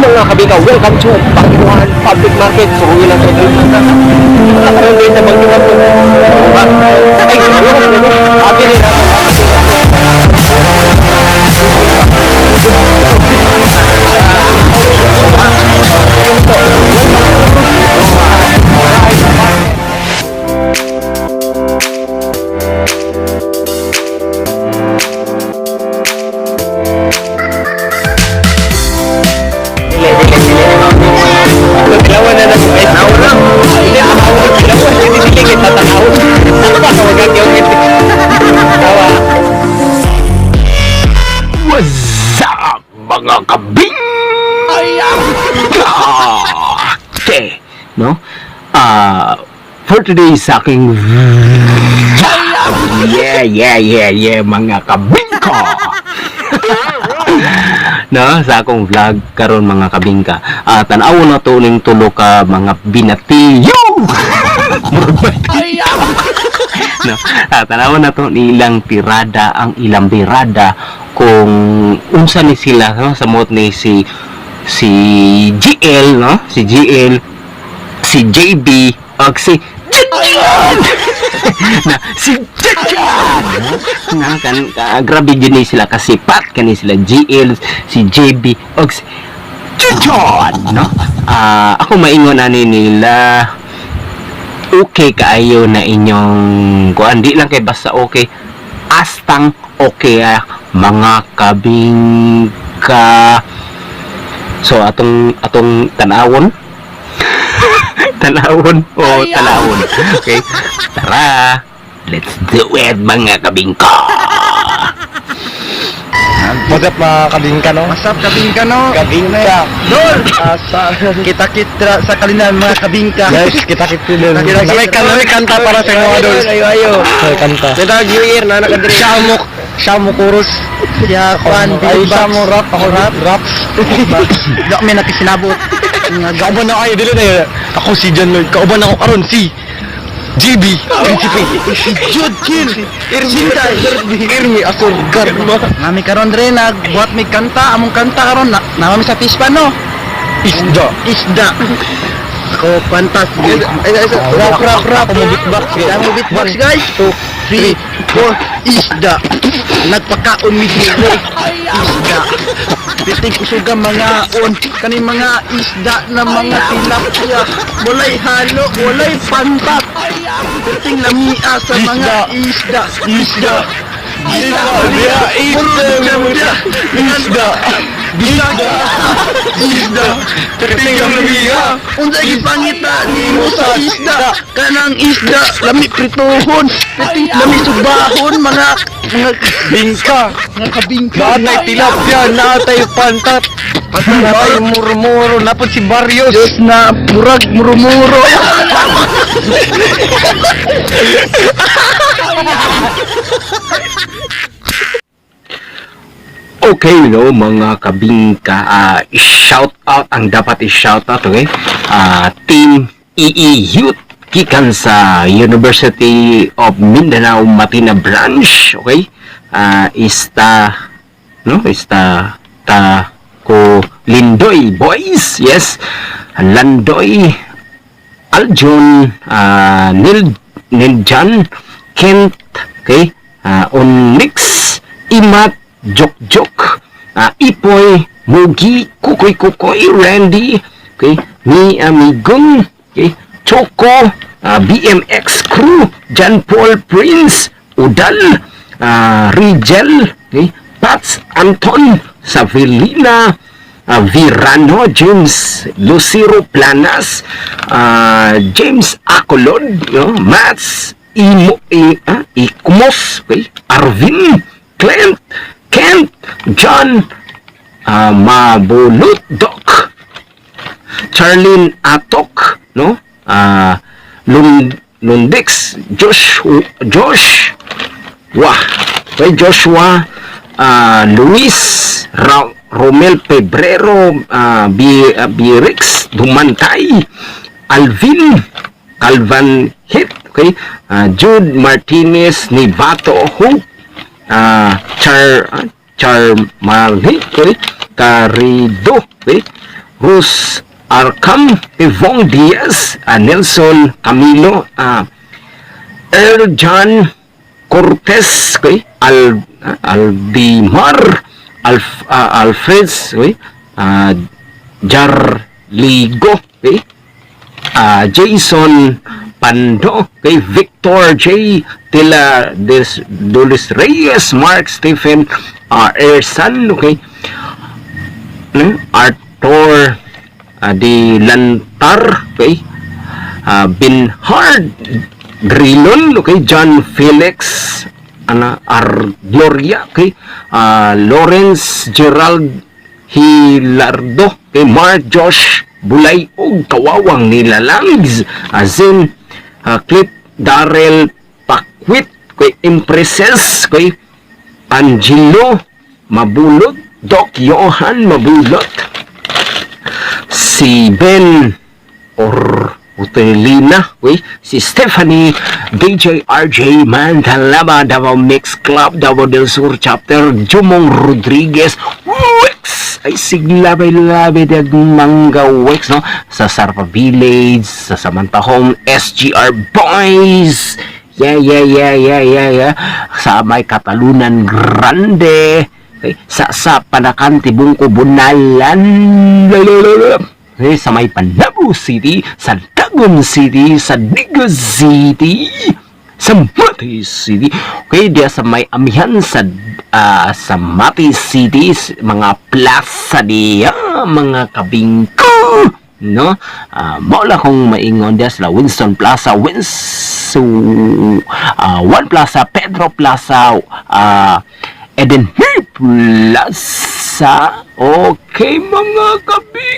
Mga kabika, welcome to Banginuhan Public Market. Suruin lang sa karon din sa Banginuhan. Ay, happy rin. Dili, dili, dili. Tilawan na lang. Ay, tanaw lang. Hindi, tanaw. Tilawan. Hindi, dili kita tanaw. Wag yung tawa. What's up, mga kabing? Okay, no? For today sa aking yeah, mga kabingka. No, sa akong vlog karon, mga kabingka. Tan-awon na to ning tulo ka mga binatiyo. No, tan-awon na to nilang tirada, ang ilang birada kung unsa ni sila, no, samot ni si si GL, no, si GL, si JB ug si Jajan na si Jajan na kan grabe gyud ni sila kasipat kani sila GL, si JB ug si Jajan, no. Ako maingon ani nila, okay kaayo na inyong kuan, di lang kay basta okay, astang okay, mga kabingka. So atong atong tanawon, tanawon o tanawon. Okay, tara, let's do it, mga kabingka. What's up, mga kabingka, no? What's up, kabingka, no? Kabingka. Dol! Sa, kita-kita sa kalinan, mga kabingka. Yes, kita-kita din. Kita-kita. May kanta para sa mga dol. Ayo, ayo. May kanta. Kita New Year na nakadiri. Siya mo chorus. Siya kwan, Ay, siya mo rap. Ako rap. Rap. Di may nakisinabot. Kauban na kayo, dili na yun. Ako si John Lloyd. Kauban ako karon si GB. Principe. Si Jude Kill. Irmi. Irmi Asurgar. Nami karon dre nagbuhat may kanta, among kanta karon na nami sa pispan, no. Isda. Isda. Ako pantas. Ay, ay, rap, rap, rap. Ako mo beatbox. Kaya mo beatbox, guys. 2, 3, 4, isda. Nagpakaon mi diri. Isda. Biting kusuga mga on kani mga isda na mga tilapia. Walay halo, walay pantat. Biting lamia sa mga isda. Isda. Isda. Isda. Isda. Isda. Isda. Tingnan niya. Unsa gipangita nimo sa isda? Kanang isda lami prituhon, piting lami subahon, mga Bingka. mga kabingka. Naatay tilapia, naatay pantat. Naatay murmuro, napod si Barrios. Diyos na murag murumuro. Okay, no, mga kabingka, shout out ang dapat i-shout out, okay? Team EE Youth gikan sa University of Mindanao Matina Branch, okay? Ista, no, ista ta ko Lindoy Boys, yes. Landoy Aljon, Nil Niljan, Kent, okay? Onyx, Imat, Jok Jok, Ipoy, Mugi, Kukoy Kukoy, Randy, okay? Mi Amigong, okay? Choco, BMX Crew, John Paul Prince, Udal, Rigel, okay? Pats Anton, Savelina, Virano, James Lucero Planas, James Acolod, no? Mats, Imo, I, Ikumos, okay? Arvin, Clint, Kent, John, Mabulut Doc, Charlene Atok, no? Lundix, Josh, Josh, Wah, okay, Joshua, Luis, Romel Febrero, Birix, Dumantay, Alvin, Calvan Hit, okay, Jude Martinez, Nivato Hope, Char Char Marli, okay, Carido, okay. Rus Arkham, Ivong Diaz, Nelson Camilo, Earl John Cortez, okay, Aldimar, Alfreds, okay, Jarligo, okay, Jason Pando, okay, Victor J. Tila Des Dulis Reyes, Mark Stephen Ersan, okay, Arthur Di Lantar, okay, Binhard Grilon, okay, John Felix ana Ar Gloria, okay, Lawrence Gerald Hilardo, okay, Mark Josh Bulay ug kawawang nilalangs, Azin Clip Darrell Pakwit, okay, Impresses, okay, Angelo Mabulot, Doc Johan Mabulot, si Ben or Utelina, okay? Si Stephanie, DJ RJ Mantalaba, Davao Mix Club, Davao del Sur Chapter, Jumong Rodriguez, Wex! Ay, siglabay-labay dag mangga Wex, no? Sa Sarpa Village, sa Samantha Home, SGR Boys! Yeah. Sa may Catalunan Grande, okay? Sa Panakan, Tibungko, Bunalan, okay? Sa may Panabo City, sa Dagon City, sa Digos City, sa Mati City. Okay, diya sa may amihan sa Mati City, mga plaza diya, mga kabingko, no? Mao lang kong maingon diya sila Winston Plaza, Winston One Plaza, Pedro Plaza, Eden Plaza. Okay, mga kabingko.